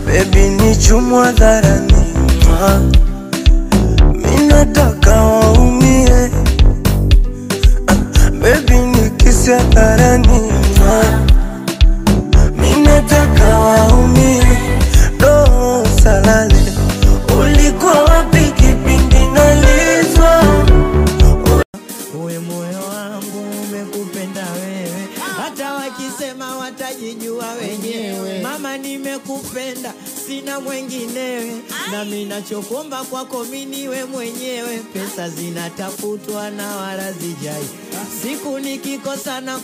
Baby ni chumwa dharani, mimi nataka waumie. Baby ni kisi hadharani, mimi nataka waumie. Do salale, ulikuwa wapi kipindi nalizwa? Uwe moyo wangu umekupenda wewe, hata wakisema watajijua wenyewe. Mama nimekupenda, sina mwenginewe, na mimi nachokuomba kwako mimi niwe mwenyewe. Pesa zinatafutwa na wala zijai, siku nikikosa na